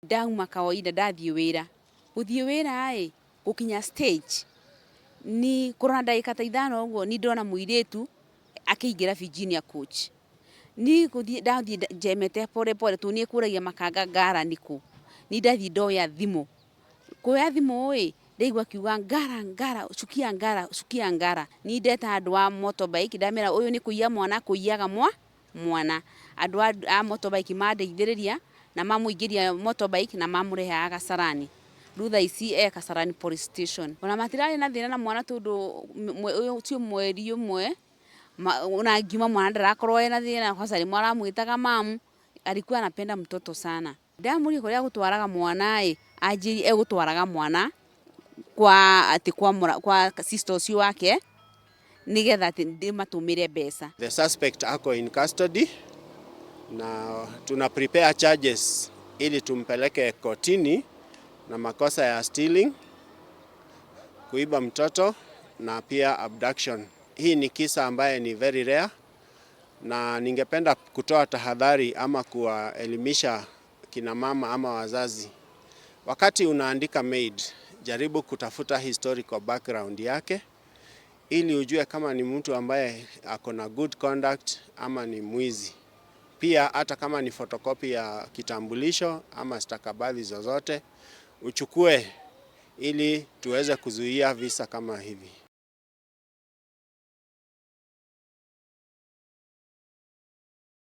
Ndauma kawaida ndathiĩ wĩra, gũthiĩ wĩra ĩ, gũkinya stage ni kũrora ndagĩka ta 5 ũguo ni ndona mũirĩtu akĩingĩra Virginia Coach. Ni gũthiĩ ndathiĩ njemete pole pole tondũ nĩ ekũragia makanga ngara nĩkũ. Ni ndathiĩ ndoya thimũ, kuoya thimũ ĩ, ndaigua akiuga ngara ngara cukia ngara cukia ngara. Ni ndeta andũ a motorbike ndamera ũyũ nĩ kũiya mwana akũiyaga mwana. Andũ a motorbike mandeithĩrĩria na mamũingĩria motorbike na mamũrehe haha Kasarani. Rĩu thaa ici e Kasarani police station. Ona matirarĩ na thĩna na mwana tondũ ũyũ ũcio mweri 1 ona ngiuma mwana ndarakorwo ena thĩna kwanza rĩmwe aramwĩtaga mamu, alikuwa anapenda mtoto sana. Ndamũria kũrĩa agũtwaraga mwana ĩ, anjĩrire egũtwaraga mwana kwa atĩ kwa kwa sister ũcio wake nĩgetha atĩ ndĩmatũmĩre mbeca. The suspect ako in custody na tuna prepare charges ili tumpeleke kotini na makosa ya stealing, kuiba mtoto na pia abduction. Hii ni kisa ambaye ni very rare na ningependa kutoa tahadhari ama kuwaelimisha kina mama ama wazazi. Wakati unaandika maid, jaribu kutafuta historical background yake ili ujue kama ni mtu ambaye ako na good conduct ama ni mwizi. Pia hata kama ni photocopy ya kitambulisho ama stakabadhi zozote uchukue ili tuweze kuzuia visa kama hivi.